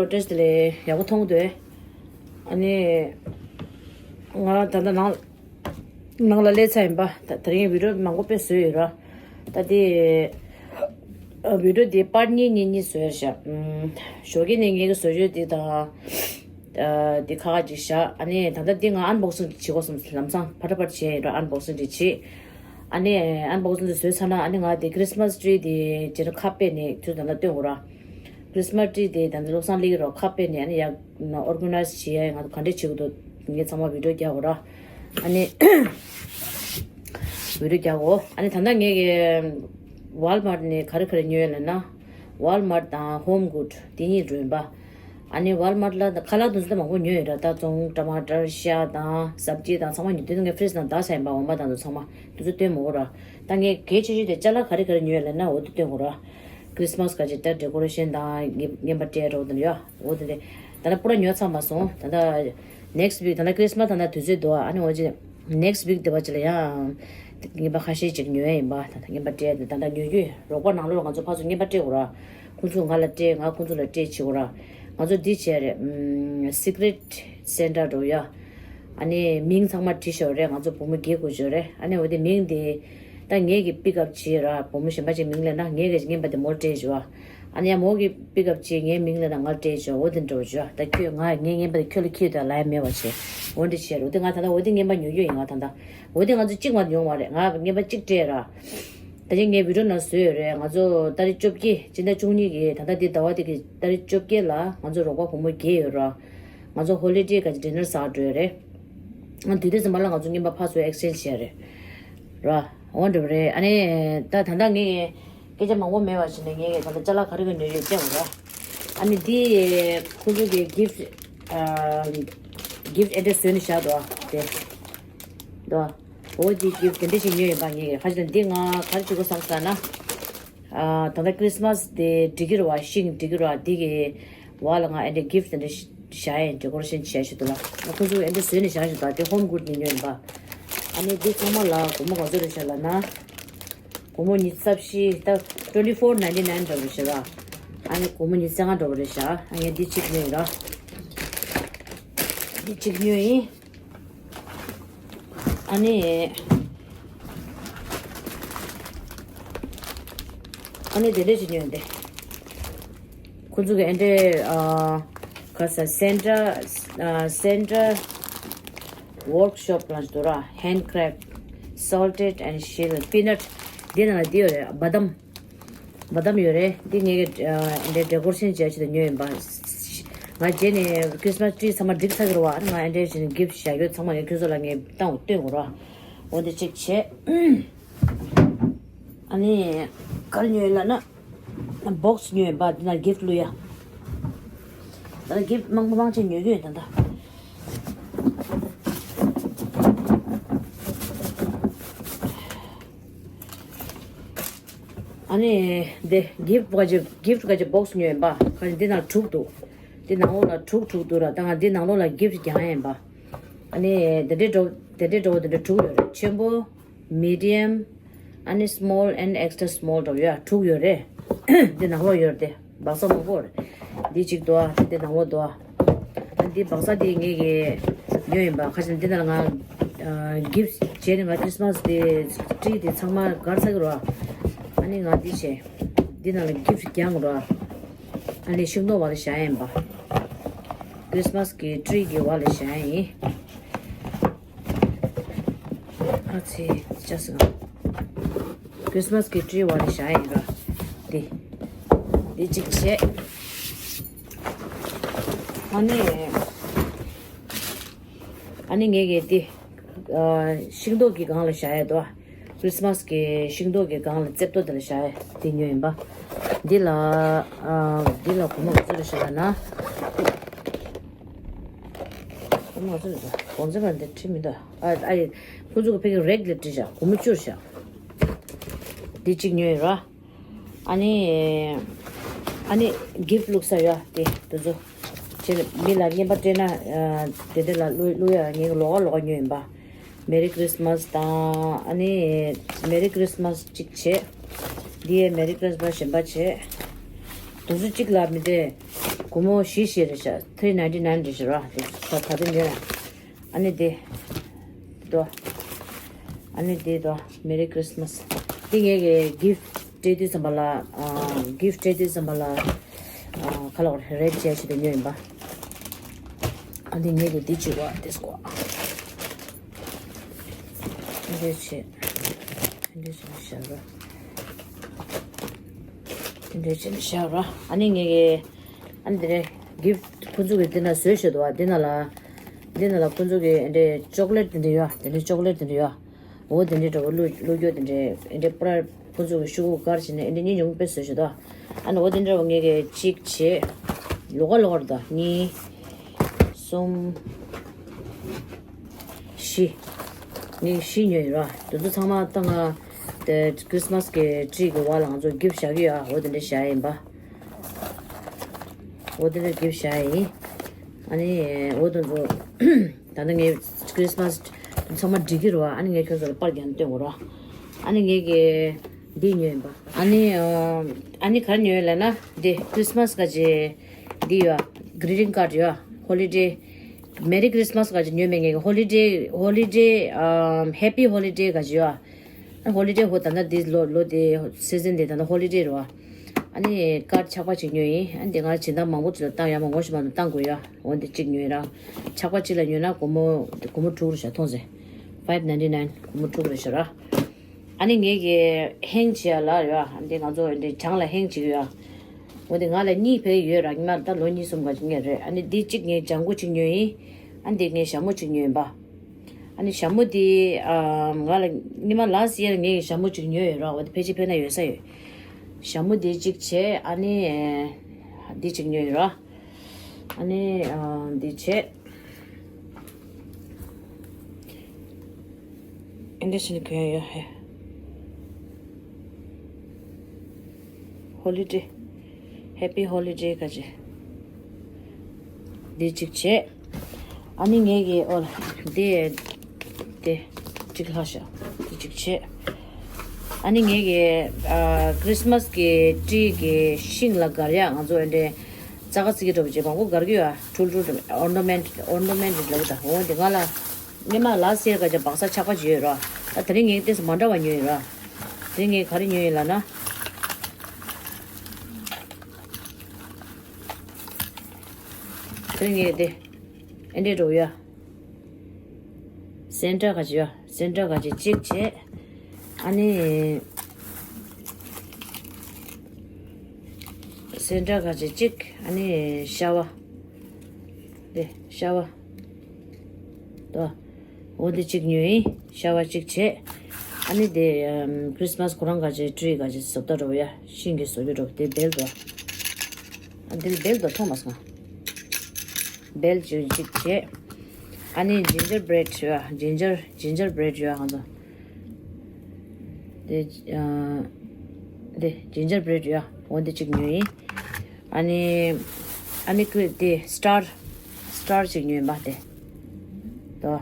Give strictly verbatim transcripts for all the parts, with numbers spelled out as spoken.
ཌེ་རེས་དེ་ལས་ཡག་པོ་མཐོང་འདུག་ཨ་ནི་ང་ད་ལྟ་ནང་ནང་ལ་སླེབས་ཚར་ཡིན་པ། ད་དེ་རིང་བི་ཌི་ཡོ་མང་པོ་དཔེ་བཟོས་ཡོད་ར། ད་དེ་ཨ་བི་ཌི་ཡོ་དེ་པར་གཉིས་གཉིས་གཉིས་བཟོས་བཞག་ཨམ། ཞོགས་ཀས་ནས་ངེད་ཀྱི་བཟོ་བཅོས་དེ་དང་ཨ་དེ་ཁ་ཁ་ཅིག་བཞག་ཨ་ནི་ད་ལྟ་དེ་ང་ཨན་བོག་སིང་བྱེད་དགོས་བསམ། ལམ་སང་ཕར་ཕར་བྱས་ཡིན་ར། ཨན་བོག་སིང་དེ་བྱེད། ཨ་ནི་ཨན་བོག་སིང་དེ་བཟོས་ཚར་ན་ཨ་ནི་ང་དེ་ཁྲི་སི་མ་སི་ཊི་རི་དེ་བྱས་ན་ཁ་ཕྱེ་ནས་དུས་ད་ལྟ་སྟོན་དགོས་ར། ཁྲི་སི་མ་སི་ཊི་རི་དེ་ད་ལྟ་བློ་བཟང་སླེབས་ཀྱི་རོགས། ཁ་ཕྱེ་ནས་ཨ་ནི་ཡག་ཨོར་ག་ནའི་ཛི་བྱེད་ཡ་ང་ཚོ་ག་འདྲས་བྱེད་དགོས་འདུག་ངས་ཚང་མ་བི་ཌི་ཡོ་རྒྱག་དགོས་ར། ཨ་ནི་བི་ཌི་ཡོ་རྒྱག་དགོས། ཨ་ནི་ད་ལྟ་ངས་ཀྱི་ཝལ་མར་ཊི་ནས་ག་རེ་ག་རེ་ཉོས་ལབ་ན། ཝལ་མར་ཊི་དང་ཧོམ་གུཌ་དེ་གཉིས་འགྲོ་ཡིན་པ། ཨ་ནི་ཝལ་མར་ཊི་ལ་ཁ་ལག་དེ་ཚོ་ད་མང་པོ་ཉོས་ཡོད་ར། ད་ཙོང་ཊ་མ་ཊར་ཤ་དང་སབ་ཇི་དང་ཚང་མ་ཉོས། དེ་ཚོ་ངས་ཕི་རིཇ་ནང་བསྡད་ཚར་ཡིན་པ། འོ་མ་དང་དེ་ཚོ་ཚང་མ་དེ་ཚོ་སྟོན་མི་དགོས་ར། ད་ངས་གལ་ཆེ་ཤོས་དེ་ཅ་ལག་ག་རེ་ག་རེ་ཉོས་ལབ་ན་འོ་དེ་སྟོན་དགོས་ར། ཁྲི་སི་མ་སི་ག་ཅིག་ད་ཌེ་ཀོ་རེ་ཤན་དང་རྔན་པ་སྤྲད་རོགས་དང་ཡ། འོ་དེ་དེ་ད་ལྟ་པུ་ར་ཉོ་ཚར་མ་སོང་། ད་ལྟ་ནེག་སི་ཊི་ཝིག་ད་ལྟ་ཁྲི་སི་མ་སི་ད་ལྟ་དུས་ཚོད་འདུག་ཨ་ནི་འོ་ཅི་ནེག་སི་ཊི་ཝིག་དེ་བ་ཅི་ལ་ཡང་རྔན་པ་ཁ་ཤས་ཅིག་ཉོ་ཡ་ཡིན་པ། ད་ལྟ་རྔན་པ་སྤྲད་དེ་ད་ལྟ་ཉོ་རྒྱུ་རོགས་པ་ནང་ལོགས་ལ་ང་ཚོ་ཕར་ཚུར་རྔན་པ་སྤྲད་དགོས་ར། ཁོང་ཚོ་ང་ལ་སྤྲད། ང་ཁོང་ཚོ་ལ་སྤྲད་བྱེད་དགོས་ར། ང་ཚོ་འདི་བྱས་རེད། ཨམ། སི་ཀི་རེཊ་སེན་ཊར་འགྲོ་ཡ། ཨ་ནི་མིང་ཚང་མ་བྲིས་ཤོག་རེད། ང་ཚོ་བུ་མོ་བརྒྱད་དགོས་ཤོག་རེད། ཨ་ནི་འོ་དེ་མིང་དེ་ད་ངེད་ཀྱིས་པིག་ཨབ་བྱེད་ར། བུ་མོ་གཞན་པ་ཅིག་མིང་ལབ་ན་ངེད་ཀྱིས་རྔན་པ་དེ་མོར་སྤྲད་བྱེད་བ། ཨ་ནི་ཡང་མོ་གིས་པིག་ཨབ་བྱེད། ངའི་མིང་ལབ་ན་ངར་སྤྲད་བྱེད་བ། འོ་དེ་འདྲ་བྱེད་བ། ད་ཁྱོད་ང་ངའི་རྔན་པ་དེ་ཁྱོད་ལ་འཁྱེར་དང་ལབ་ཡ་མེད་པ་བྱེད། འོ་འདྲ་བྱེད་ར། འོ་དེ་ང་ད་ལྟ་འོ་དེ་རྔན་པ་ཉོ་རྒྱུ་ཡིན། ང་ད་ལྟ་འོ་དེ་ང་ཚོ་གཅིག་མ་ཉོ་བ་རེད། ང་རྔན་པ་གཅིག་སྤྲད་ར། ད་ཅི་ངས་བི་ཌི་ཡོ་ནང་བཟོས་ཡོད་རེད། ང་ཚོ་ཏ་རིག་བཅོ་བརྒྱད་སྤྱི་ཟླ་བཅུ་གཉིས་ཀྱི་ད་ལྟ་འདི་ཟླ་བ་འདི་གི་ཏ་རིག་བཅོ་བརྒྱད་ལ་ང་ཚོ་རོགས་པ་བུ་མོ་བརྒྱད་ཡོད་ར། ང་ཚོ་ཧོ་ལི་ཌེ་ག་ཅིག་ཌི་ནར་ཟ་འགྲོ་ཡོད་རེད། ང་དུས་དེ་ཙམ་པ་ལ་ང་ཚོ་རྔན་པ་ཕར་ཚུར་ཨེག་སི་ཅེན་ཇི་བྱས་རེད་ར། འོ་འདྲ་བ་རེད། ཨ་ནི་ད་ད་ལྟ་ངས་སྐད་ཆ་མང་པོ་མེད་པ་བྱས་ནས་ངས་ད་ལྟ་ཅ་ལག་ག་རེ་ག་རེ་ཉོས་ཡོད་སྟོན་དགོས་ར། ཨ་ནི་འདི་ཁོ་ཚོ་གི་གིཕ་ཊི་ཨ་གིཕ་ཊི་ཨེ་ཌི་རེ་སི་བཟོས་ནས་བཞག་འདུག་ཨ། དེ་འདུག་ཨ། འོ་དེ་གི་དེ་འདྲ་ཞིག་ཉོས་ཡིན་པ། ངས་ཁ་ཅིག་འདི་ང་ག་རེ་བྱེད་དགོས་བསམ་ཟེར་ན། ཨ་ད་ལྟ་ཁྲི་སི་མ་སི་དེ་འགྲིག་གི་རེད་བ། ཤིང་འགྲིག་གི་རེད་བ། འདི་གི་བ་ལ་ང་ཨེ་འདྲ་གིཕ་ཊི་དེ་འདྲ་བཞག་ཡིན། ཌེ་ཀོ་རེ་ཤན་བྱས་ཤིག་འདུག་ལ། ང་ཁོ་ཚོ་ཨེ་འདྲ་བཟོས་ནས་བཞག་ཤིག་འདུག་དེ་ཧོམ་གུཌ་ནས་ཉོས་ཡིན་པ། ཨ་ནི་འདི་ཚང་མ་ལ་སྒོར་མོ་ག་ཚོད་རེད་བཞག་ལབ་ན། སྒོར་མོ་ཉི་ཤུ་རྩ་བཞི། ད་ཊུ་ཝེན་ཊི་ཕོར་ནའིན་ཊི་ནའིན་འདྲ་བོ་རེད་བཞག་ལ། ཨ་ནི་སྒོར་མོ་ཉི་ཤུ་རྩ་ལྔ་འདྲ་བོ་རེད་བཞག་ཨ་ངས་འདི་གཅིག་ཉོས་ཡིན་ལ། འདི་གཅིག་ཉོས་ཡིན། ཨ་ནི། ཨ་ནི་དེ་འདྲས་ཅིག་ཉོས་ཏེ། ཁོ་ཚོ་གི་ཨེ་འདྲས་ཨ་ག་ས་སེན་ཊར་ཨ་སེན་ཊར་ཝོར་ཀ་ཤོབ་ལ་འདུག་ར། ཧེན་ཌི་ཀ་རེབ་སོལ་ཊེཌ་ཨེན་ཌི་ཤེལ་པི་ནཊ། འདི་ནང་ལ་འདི་ཡོད་རེད། བ་དམ། བ་དམ་ཡོད་རེད། འདི་ངས་ཨ་འདི་ཌེ་ཀོ་རེ་ཤན་བྱས་ཆེད་དུ་ཉོས་ཡིན་པ། ང་རྗེས་ནས་ཁྲི་སི་མ་སི་ཊི་རི་ཚང་མ་སྒྲིག་ཚར་གི་རེད་བ། ཨ་ནི་ང་ཨེ་འདྲས་བྱས་ནས་གིཕ་ཊི་བཞག་ཡོད་ཚང་མ་ངས་ཁྱོད་ཚོ་ལ་ངས་བཏང་སྟོན་དགོས་ར། འོ་འདི་གཅིག་བྱས། ཨ་ནི་ག་རེ་ཉོས་ལབ་ན། བོག་སི་ཉོས་པ། འདི་ན་གིཕ་ཊི་བླུག་ཡ། ད་ལྟ་གིཕ་ཊི་མང་པོ་མང་ཆེ་ཉོས་ཀྱི་ཡོད་ད་ལྟ། ཨ་ནི་འདི་གིཕ་ཊི་ག་ཅི་གིཕ་ཊི་ག་ཅི་བོག་སི་ཉོས་ཡིན་པ། ག་ཅི་འདི་ནང་དྲུག་འདུག་འདི་ནང་ལོགས་ལ་དྲུག་དྲུག་འདུག་ར། ད་ང་འདི་ནང་ལོགས་ལ་གིཕ་ཊི་རྒྱག་ཡ་ཡིན་པ། ཨ་ནི་དེ་འདྲའི་འགྲོ་དེ་འདྲའི་འགྲོ་བོ་དེ་འདྲ་དྲུག་ཡོད་རེད། ཆེན་པོ། མི་ཌི་ཡམ། ཨ་ནི་སི་མོལ་ཨེན་ཌི་ཨེག་སི་ཊྲ་སི་མོལ་འདྲ་བོ་ཡོད། དྲུག་ཡོད་རེད། འདི་ནང་ལོགས་ཡོད་རེད་དེ། སྦག་ས་མང་པོ་རེད། འདི་གཅིག་འདུག་ཨ། འདི་ནང་ལོགས་འདུག་ཨ། ཨ་འདི་སྦག་ས་འདི་ངེད་ཀྱིས་ཉོས་ཡིན་པ། ཁ་ཤས་འདི་ནང་ལ་ང་ཨ་གིཕ་ཊི་བྱས་ནས་ང་ཁྲི་སི་མ་སི་དེ་ཊི་རི་དེ་ཚང་མ་སྒར་ཚར་གི་རེད་བ། ཨ་ནི་ང་འདི་བྱས། འདི་ནང་ལ་གིཕ་ཊི་རྒྱག་དགོས་རེད་བ། ཨ་ནི་ཤིང་ཏོག་བ་ལ་བཞག་ཡིན་པ། ཁྲི་སི་མ་སི་གི་ཊི་རི་གི་བ་ལ་བཞག་ཡིན། ཨ་ཙི། ཅག་སི་ང་ཁྲི་སི་མ་སི་གི་ཊི་རི་བ་ལ་བཞག་ཡིན་ར། འདི། འདི་གཅིག་བྱས། ཨ་ནི། ཨ་ནི་ངས་གི་འདི། ཨ་ཤིང་ཏོག་གི་སྒང་ལ་བཞག་ཡ་འདུག་ཁྲི་སི་མ་སི་གི་ཤིང་ཏོག་གི་སྒང་ལ་རྩེབ་ཏོ་དེ་ལ་བཞག་ཡ་འདི་ཉོས་ཡིན་པ། འདི་ལ། ཨ་འདི་ལ་སྒོར་མོ་ག་ཚོད་རེད་བཞག་ལབ་ན། སྒོར་མོ་ག་ཚོད་རེད་བཞག་གོང་ཚད་པ་འདི་ཁྲི་མི་འདུག་ཨ་ཨ་ཡེ། ཁོ་ཚོ་གི་ཕ་གི་རེག་ལ་བྲིས་བཞག་སྒོར་མོ་བཅུ་བཞག་འདི་གཅིག་ཉོས་ཡོད་ར། ཨ་ནི། ཨ་ནི་གིཕ་ཊི་བླུགས་ས་ཡོད་དེ་དེ་ཚོ། ཁྱེད་མི་ལ་རྔན་པ་སྤྲད་ན་ཨ་དེ་འདྲ་ལ་བླུགས་བླུགས་ཡ་ངས་ལོགས་ཀ་ལོགས་ཀ་ཉོས་ཡིན་པ། མེ་རི་ཁྲི་སི་མ་སི་དང་ཨ་ནི་མེ་རི་ཁྲི་སི་མ་སི་གཅིག་བྱས། འདི་ཡའི་མེ་རི་ཁྲི་སི་མ་སི་གཞན་པ་བྱས། དུང་སོ་གཅིག་ལ་མི་དེ་སྒོར་མོ་བཞི་བཞི་རེད་ཤག three ninety nine རེད་ཤག་ར། དེ་ད་ད་དེ་ཉོས། ཨ་ནི་དེ་དོ། ཨ་ནི་དེ་དོ། Merry Christmas། དེ་ངས་ཀྱི་gift སྤྲད་དུས་ཙམ་པ་ལ། gift སྤྲད་དུས་ཙམ་པ་ལ། ཁ་ལག་རེད་བྱས་ཞིག་ཏུ་ཉོས་ཡིན་པ། ཨ་འདི་ངས་ཀྱི་འདི་གཅིག་བ་དེ་སྐོ། འདི་བྱས། འདི་བྱས་ནས་བཞག་ར། འདི་བྱས་ནས་བཞག་ར། ཨ་ནི་ངས་ཀྱི། ཨ་ནི་འདི་རེད། gift ཁོ་ཚོ་གི་འདི་ན་བཟོས་བཞག་འདུག་བ། འདི་ན་ལ། འདི་ན་ལ་ཁོ་ཚོ་གི་འདི་chocolate འདི་འདྲ་ཡོད། འདི་འདྲ་chocolate འདི་འདྲ་ཡོད། འོ་དེ་འདྲའི་འདྲ་བོ་བླུགས་བླུགས་རྒྱུ་དེ་འདྲའི་འདི་འདྲའི་པུ་ར་ཁོ་ཚོ་གི་ཤོག་གུ་དཀར་བྱས་ནས་འདི་འདྲའི་སྙིང་རྗེ་མོ་དཔེ་བཟོས་ཤག་ད། ཨ་ནི་འོ་དེ་འདྲ་བོ་ངས་ཀྱི་གཅིག་བྱས། ལོ་ག་ལོ་གར་ད་གཉིས། གསུམ། བཞི། ངས་བཞི་ཉོས་ཡིན་ར། དེ་ཚོ་ཚང་མ་ད་ང་དེ་Christmas གི་tree གི་བར་ལ་ང་ཚོ་gift བཞག་གི་ཡོད། འོ་དེ་འདྲ་བཞག་ཡིན་པ། འོ་དེ་འདྲ་gift བཞག་ཡིན། ཨ་ནི་འོ་དེ་ཚོ། ད་ནི་ངས་Christmas ཚང་མ་འགྲིག་གི་རེད་བ། ཨ་ནི་ངས་ཁྱོད་ཚོ་ལ་པར་རྒྱག་ནས་སྟོན་དགོས་རེད་བ། ཨ་ནི་ངས་ཀྱི་འདི་ཉོས་ཡིན་པ། ཨ་ནི་ཨ་ནི་ག་རེ་ཉོས་ཡོད་ལབ་ན། འདི་Christmas ག་ཅེ་འདི་ཡོད། Greeting card ཡོད། Holiday Merry Christmas ག་ཅེ་ཉོས་མེད། ངས་ཀྱི་Holiday Holiday ཨམ་Happy Holiday ག་ཅེ་ཡོད། ཨ་Holiday ཧོ་ད་ལྟ་འདི་ལོ་ལོ་འདི་season འདི་ད་ལྟ་Holiday རེད་བ། ཨ་ནི་ཀར་ཆག་པ་གཅིག་ཉོས་ཡིན། ཨ་འདི་ང་སྦྱིན་བདག་མང་པོ་ཅིག་ལ་བཏང་ཡ་མ་ངོ་ཤེས་མ་གཏོགས་བཏང་དགོས་ཡ། འོ་འདི་གཅིག་ཉོས་ར། ཆག་པ་གཅིག་ལ་ཉོས་ན་སྒོར་མོ་སྒོར་མོ་དྲུག་རེད་ཤག་མཐོང་ཟེར། five ninety nine སྒོར་མོ་དྲུག་རེད་ཤག་ར། ཨ་ནི་ངས་ཀྱི་hang བྱེད་ཡ་ལ་ཡ། ཨ་འདི་ང་ཚོ་འདི་བྱང་ལ་hang བྱེད་ཀྱི་ཡ། འོ་འདི་ང་ལ་གཉིས་ཕེབས་ཡོད་ར། ཉི་མ་ད་ལོ་གཉིས་གསུམ་ག་ཅིག་ངས་རེད། ཨ་ནི་འདི་གཅིག་ངས་ལྗང་གུ་གཅིག་ཉོས་ཡིན། ཨ་འདི་ངས་ཞྭ་མོ་གཅིག་ཉོས་ཡིན་པ། ཨ་ནི་ཞྭ་མོ་འདི་ཨ་ང་ལ་ཉི་མ་last year ངས་ཞྭ་མོ་གཅིག་ཉོས་ཡོད་ར། འོ་འདི་ཕལ་ཆེར་ཕེབས་ན་ཡོད་ས་ཡོད། ཞྭ་མོ་འདི་གཅིག་བྱས། ཨ་ནི་འདི་གཅིག་ཉོས་ཡོད་ར། ཨ་ནི་ཨ་འདི་བྱས། ཨེ་འདྲ་བྱས་ནས་གོན་ཡ་ཡོད་ཧེ། Holiday Happy Holiday ག་ཅེ། འདི་གཅིག་བྱས། ཨ་ནི་ངས་ཀྱི་ཨོ་ལ་འདི་འདི་གཅིག་ལྷག་ཤག་འདི་གཅིག་བྱས། ཨ་ནི་ངས་ཀྱི་ཨ་Christmas གི་tree གི་ཤིང་ལ་སྒར་ཡག་ང་ཚོ་འདྲའི་རྩྭ་ཁ་རྩི་གི་འདྲ་བོ་ཅིག་མང་པོ་སྒར་གི་ཡོད། ཨ་འཕྲུལ་འཕྲུལ་འདྲ་ornament ornament རེད་ལབ་གི་ད། འོ་འདི་ང་ལ་སྔོན་མ་last year ག་ཅེ་སྦག་ས་ཆག་པ་ཅིག་ཡོད་ར། ད་དེ་རིང་ངས་ཏོག་ཙམ་མ་འདྲ་བ་ཉོས་ཡོད་ར། དེ་ངས་ག་རེ་ཉོས་ཡིན་ལབ་ན། དེ་ངས་དེ་ཨེ་འདྲས་འགྲོ་ཡ། center ག་ཅེ་ཡ། center ག་ཅེ་གཅིག་བྱས། ཨ་ནི་center ག་ཅེ་གཅིག་ཨ་ནི་ཤ་བ། དེ་ཤ་བ། དོ། འོ་འདི་གཅིག་ཉོས་ཡིན། ཤ་བ་གཅིག་བྱས། ཨ་ནི་དེ་ཨམ་Christmas ཁོ་རང་ག་ཅེ་tree ག་ཅེ་བཟོ་ལྟ་འགྲོ་ཡ། ཤིང་གི་བཟོ་རྒྱུ་འགྲོ་དེ་བེལ་དོ། ཨ་འདི་བེལ་དོ་མཐོང་མ་སོང་། བེལ་གཅིག་གཅིག་བྱས། ཨ་ནི་ginger bread ཡོད། ginger ginger bread ཡོད་ང་ཚོ། དེ་ཨ་དེ་ginger bread ཡོད། འོ་འདི་གཅིག་ཉོས་ཡིན། ཨ་ནི་ཨ་ནི་ཀི་དེ་star star གཅིག་ཉོས་ཡིན་པ་དེ། དོ།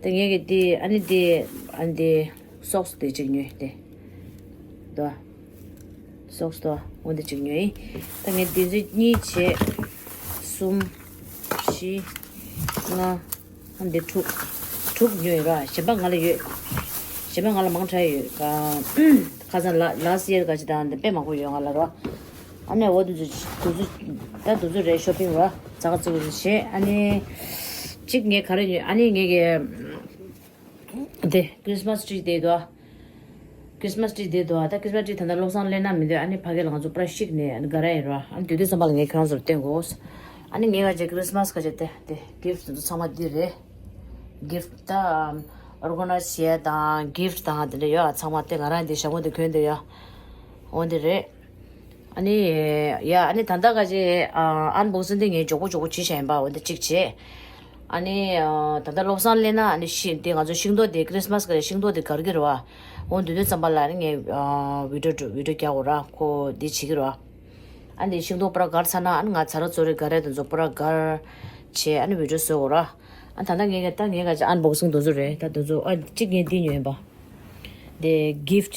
དེ་ངས་ཀྱི་དེ་ཨ་ནི་དེ་ཨ་ནི་དེ་socks དེ་གཅིག་ཉོས་དེ། དོ། socks དོ། འོ་འདི་གཅིག་ཉོས་ཡིན། ད་ངས་དེ་ཚོ་གཉིས་བྱས། གསུམ། བཞི། ལྔ། ཨ་འདི་དྲུག་དྲུག་ཉོས་ཡོད་ར། གཞན་པ་ང་ལ་ཡོད། གཞན་པ་ང་ལ་མང་དྲགས་ཡོད། ཁ་སང་ལ་last year ག་ཅེ་དང་འདི་དཔེ་མང་པོ་ཡོད་ང་ལ་ར། ཨ་ནི་འོ་དེ་ཚོ་དེ་ཚོ་ད་དེ་ཚོ་རེད། shopping ར་ཙག་ཙིག་རེད་བྱས། ཨ་ནི་གཅིག་ངས་ག་རེ་ཉོས། ཨ་ནི་ངས་ཀྱི་དེ་Christmas tree དེ་དོ། Christmas tree དེ་དོ། ད་Christmas tree ད་ལྟ་བློ་བཟང་སླེབས་ན་མི་འདོད། ཨ་ནི་ཕ་གི་ལ་ང་ཚོ་པུ་ར་བཤིག་ནས་ཨ་ནི་ག་ར་ཡིན་ར། ཨ་ནི་དུས་དུས་ཙམ་པ་ལ་ངས་ཁྱེད་རང་ཚོར་སྟོན་དགོས། ཨ་ནི་ངས་ག་ཅེ་Christmas ག་ཅེ་དེ་དེ་gift དེ་ཚོ་ཚང་མ་འདི་རེད། gift ད་organize བྱས་དང་gift དང་དེ་འདྲ་ཡོད། ཚང་མ་དེ་ང་རང་འདི་ཞྭ་མོ་དེ་གོན་དེ་ཡོད། འོ་འདི་རེད། ཨ་ནི། ཡ་ཨ་ནི་ད་ལྟ་ག་ཅེ་ཨ་unboxing དེ་ངས་མགྱོགས་པོ་མགྱོགས་པོ་བྱེད་བཞག་ཡིན་པ། འོ་འདི་གཅིག་བྱས། ཨ་ནི་ཨ་ད་ལྟ་བློ་བཟང་སླེབས་ན་ཨ་ནི་ཤིང་དེ་ང་ཚོ་ཤིང་ཏོག་དེ་Christmas གི་ཤིང་ཏོག་དེ་སྒར་གི་རེད་བ། འོ་འདི་དུས་ཙམ་པ་ལ་ཨ་ནི་ངས་ཨ་video video རྒྱག་དགོས་ར། ཁོ་འདི་བྱེད་ཀྱི་རེད་བ། ཨ་ནི་ཤིང་ཏོག་པུ་ར་སྒར་ཚར་ན་ཨ་ནི་ང་ཚ་ར་ཙོ་རེ་སྒར་རེ་དེ་ཚོ་པུ་ར་སྒར་བྱས་ཨ་ནི་video བཟོ་དགོས་ར། ཨ་ད་ལྟ་ངས་ད་ངས་ག་ཅེ་unboxing དེ་ཚོ་རེད། ད་དེ་ཚོ་ཨ་གཅིག་ངས་འདི་ཉོས་ཡིན་པ། དེ་gift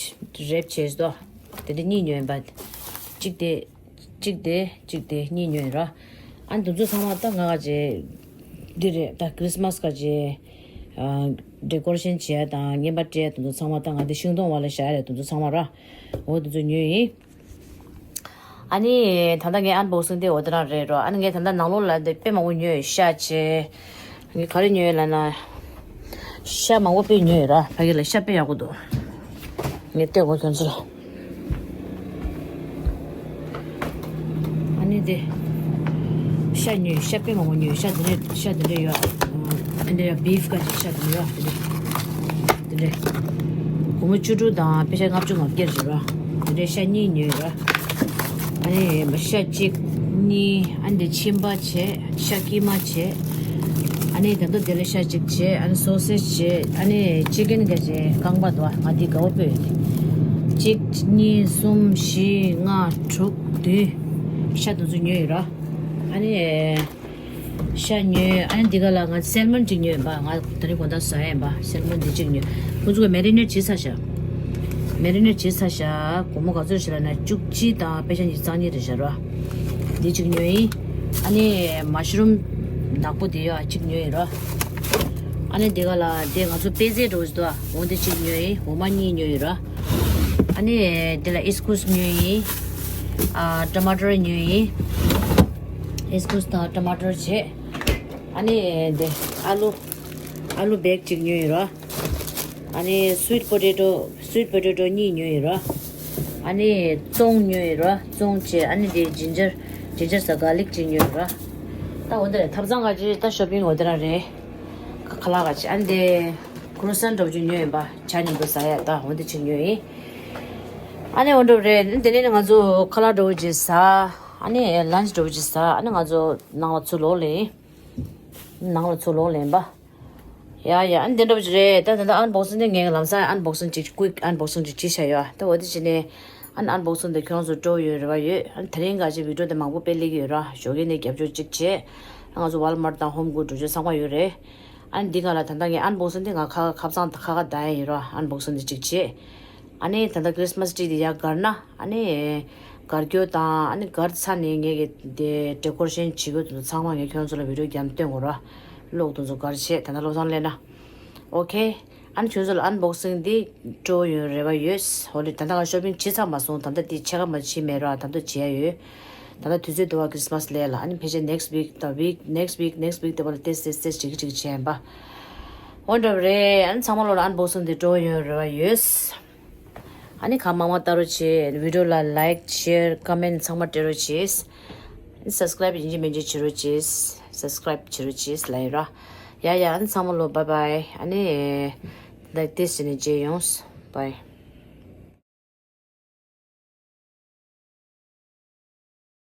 wrap བྱས་སོ། དེ་འདྲ་གཉིས་ཉོས་ཡིན་པ། གཅིག་དེ། གཅིག་དེ་གཅིག་དེ་གཉིས་ཉོས་ཡིན་ར། ཨ་ནི་དེ་ཚོ་ཚང་མ་ད་ང་ག་ཅེ་འདི་རེད། ད་ཁྲིས་མས་ག་ཅེ་ཌེ་ཀོ་རེ་ཤན་བྱས་དང་རྔན་པ་སྤྲད་དེ་ཚོ་ཚང་མ་ད་ང་འདི་ཤིང་སྡོང་བ་ལ་བཞག་ཡ་རེད། དེ་ཚོ་ཚང་མ་ར། འོ་དེ་ཚོ་ཉོས་ཡིན། ཨ་ནི་ད་ལྟ་ངའི་ཨན་བོག་སིང་དེ་འོ་དེ་རང་རེད་རོ། ཨ་ནི་ངས་ད་ལྟ་ནང་ལོགས་ལ་འདི་དཔེ་མང་པོ་ཉོས་ཡོད། ཤ་བྱས། ངས་ག་རེ་ཉོས་ཡོད་ལབ་ན། ཤ་མང་པོ་དཔེ་ཉོས་ཡོད་ར། ཕ་གི་ལ་ཤ་དཔེ་ཡག་པོ་འདུག་ངས་ལྟོས་གོ་ཁྱོད་ཚོ་ལ། ཨ་ནི་དེ། ཤ་ཉོས། ཤ་དཔེ་མང་པོ་ཉོས། ཤ་དེ་འདྲས་ཤ་དེ་འདྲས་ཡོད། ཨ་འདྲས་ཡོད། བིཕ་ག་ཅིག་ཤ་དེ་འདྲས་ཡོད། དེ་འདྲས། དེ་འདྲས། སྒོར་མོ་བཅུ་དྲུག་དང་པེ་ཤ་ལྔ་བཅུ་ང་བརྒྱད་རེད་ར། དེ་འདྲས་ཤ་གཉིས་ཉོས་ཡོད་ར། ཨ་ནི་ཤ་གཅིག་གཉིས། ཨ་ནི་དེ་ཕྱིན་པ་བྱས། ཤ་ཀི་མ་བྱས། ཨ་ནི་ད་དུང་དེ་ལ་ཤ་གཅིག་བྱས། ཨ་ནི་སོ་སེ་ཇི་བྱས། ཨ་ནི་ཅི་ཀེན་ག་ཅེ་རྐང་པ་དོ། ང་འདི་དགའ་བོ་སྤོས་ཡོད་དེ། གཅིག་གཉིས་གསུམ་བཞི་ལྔ་དྲུག་བདུན། ཤ་དེ་ཚོ་ཉོས་ཡོད་ར། ཨ་ནི་ཤ་ཉོས། ཨ་ནི་འདི་ག་ལ་ང་སེལ་མོན་གཅིག་ཉོས་ཡིན་པ། ང་ད་རིང་དགོང་དག་ཟ་ཡ་ཡིན་པ། སེལ་མོན་འདི་གཅིག་ཉོས། ཁོ་ཚོ་ག་མེ་རི་ནེཊ་བྱས་ཚར་ཤག་མེ་རི་ནེཊ་བྱས་ཚར་ཤག་སྒོར་མོ་ག་ཚོད་ཞིག་ལབ་ན་བཅུ་གཅིག་དང་པེ་ཤ་ཉི་ཤུ་རྩ་གཉིས་རེད་ཤག་ར། འདི་གཅིག་ཉོས་ཡིན། ཨ་ནི་མ་ཤ་རུམ་ནག་པོ་དེ་ཡོད། གཅིག་ཉོས་ཡིན་ར། ཨ་ནི་འདི་ག་ལ་དེ་ང་ཚོ་པེ་ཟེ་འགྲོ་བཞིན་འདུག་འོ་འདི་གཅིག་ཉོས་ཡིན། འོ་མ་གཉིས་ཉོས་ཡིན་ར། ཨ་ནི་དེ་ལ་ཨིས་ཀུས་ཉོས་ཡིན། ཨ་ཊ་མ་ཊར་ཉོས་ཡིན། ཨིས་ཀུས་དང་ཊ་མ་ཊར་བྱས། ཨ་ནི་དེ་ཨ་ལུ། ཨ་ལུ་བེག་གཅིག་ཉོས་ཡིན་ར། ཨ་ནི་སུའིཊ་པོ་ཊེ་ཊོ། སུའིཊ་པོ་ཊེ་ཊོ་གཉིས་ཉོས་ཡིན་ར། ཨ་ནི་ཙོང་ཉོས་ཡིན་ར། ཙོང་བྱས། ཨ་ནི་དེ་ཇིན་ཇར། ཇིན་ཇར་ཟ་གར་ལིག་གཅིག་ཉོས་ཡིན་ར། ད་འོ་འདི་རེད། ཐབ་ཚང་ག་ཅེ་ད་ཤོ་པིང་འོ་འདི་རང་རེད། ཁ་ལག་ག་ཅེ། ཨ་ནི་དེ་ཀུ་རུ་སན་འགྲོ་རྒྱུ་ཉོས་ཡིན་པ། ཇ་མཉམ་དུ་ཟ་ཡ། ད་འོ་འདི་གཅིག་ཉོས་ཡིན། ཨ་ནི་འོ་འགྲོ་རེད། དེ་ནས་ང་ཚོ་ཁ་ལག་འགྲོ་རྒྱུ་ཟ། ཨ་ནི་ལན་ཆི་འགྲོ་རྒྱུ་ཟ། ཨ་ནི་ང་ཚོ་ནང་ལ་ཚུར་ལོག་ལེན། ནང་ལ་ཚུར་ལོག་ལེན་པ། ཡ་ཡ། ཨ་ནི་དེ་འདྲ་པོ་ཅིག་རེད། ད་ད་ལྟ་ཨན་བོག་སིང་དེ་ངས་ལམ་སང་ཨན་བོག་སིང་ཅིག་ཀུའིག་ཨན་བོག་སིང་ཅིག་བྱས་བཞག་ཡོད། ད་འོ་དེ་བྱས་ནས་ཨན་ཨན་བོག་སིང་དེ་ཁྱོད་རང་ཚོ་སྤྲོ་ཡོད་རེ་བ་ཡོད། ཨ་ནི་དེ་རིང་ག་ཅིག་བི་ཌིའོ་དེ་མང་པོ་དཔེ་སླེབས་ཀྱི་ཡོད་ར། ཞོགས་ཀས་ནས་རྒྱབ་སྐྱོར་ཅིག་བྱས། ང་ཚོ་ཝལ་མར་དང་ཧོམ་གུཌ་འགྲོ་རྒྱུ་ཚང་མ་ཡོད་རེད། ཨ་ནི་འདི་ག་ལ་ད་ལྟ་ངས་ཨན་བོག་སིང་དེ་ང་ཁ་ཁ་སང་ཁ་ཁ་ད་ཡིན་ར། ཨན་བོག་སིང་དེ་ཅིག་བྱས། ཨ་ནི་ད་ལྟ་ཁྲིས་མས་ཊི་རི་དེ་ཡར་སྒར་ན། ཨ་ནི་སྒར་སྐྱོ་དང་། ཨ་ནི་སྒར་ཚར་ནས་ངས་གི་དེ་ཌེ་ཀོ་རེ་ཤན་བྱེད་དགོས་དེ་ཚོ་ཚང་མ་ངས་ཁྱོད་ཚོ་ལ་བི་ཌིའོ་རྒྱབ་སྟོན་དགོས་ར། གློག་དེ་ཚོ་སྒར་བྱས། ད་ལྟ་བློ་བཟང་སླེབས་ན། ཨོ་ཁེ། ཨ་ནི་ཁྱོད་ཚོ་ལ་ཨན་བོག་སིང་འདི་སྤྲོ་ཡོང་རེ་བ་ཡོད། ཧོ་ལི། ད་ལྟ་ང་ཤོ་པིང་བྱེད་ཚར་མ་སོང་། ད་ལྟ་དེ་ཕྱེད་ཀ་མ་བྱེད་མེད་ར། ད་ལྟ་བྱེད་ཡ་ཡོད། ད་ལྟ་དུས་ཚོད་འདུག་པ། ཁྲིས་མས་སླེབས་ལ། ཨ་ནི་ཕལ་ཆེར་ནེགསི་ཝིག་དང་ཝིག་ནེགསི་ཝིག་ནེགསི་ཝིག་དེ་བ་ལ་ཏེས་ཏེས་ཏེས་ཅིག་ཅིག་བྱས་ཡིན་པ། འོ་འདྲ་བ་རེད། ཨ་ནི་ཚང་མ་ལོ་ལ་ཨན་བོག་སིང་འདི་སྤྲོ་ཡོང་རེ་བ་ཡོད། ཨ་ནི་གང་མང་མང་ལྟ་རོགས་བྱེད། བི་ཌིའོ་ལ་ལའིཀ་ཤེར་ཀོ་མེན་ཚང་མ་སྤྲད་རོགས་བྱེད། སབ་སི་ཀ་རའིབ་ཡིན་གཅིག་མིན་གཅིག་བྱེད་རོགས་བྱེད། སབ་སི་ཀ་རའིབ་བྱེད་རོགས་བྱེད་ལབ་ཡིན་ར། ཡ་ཡ། ཨ་ནི་ཚང་མ་ལོ་བྷའི་བྷའི། ཨ་ནི་ལའིཀ་ཏེས་བྱས་ནས་མཇལ་ཡོང་། བྷའི།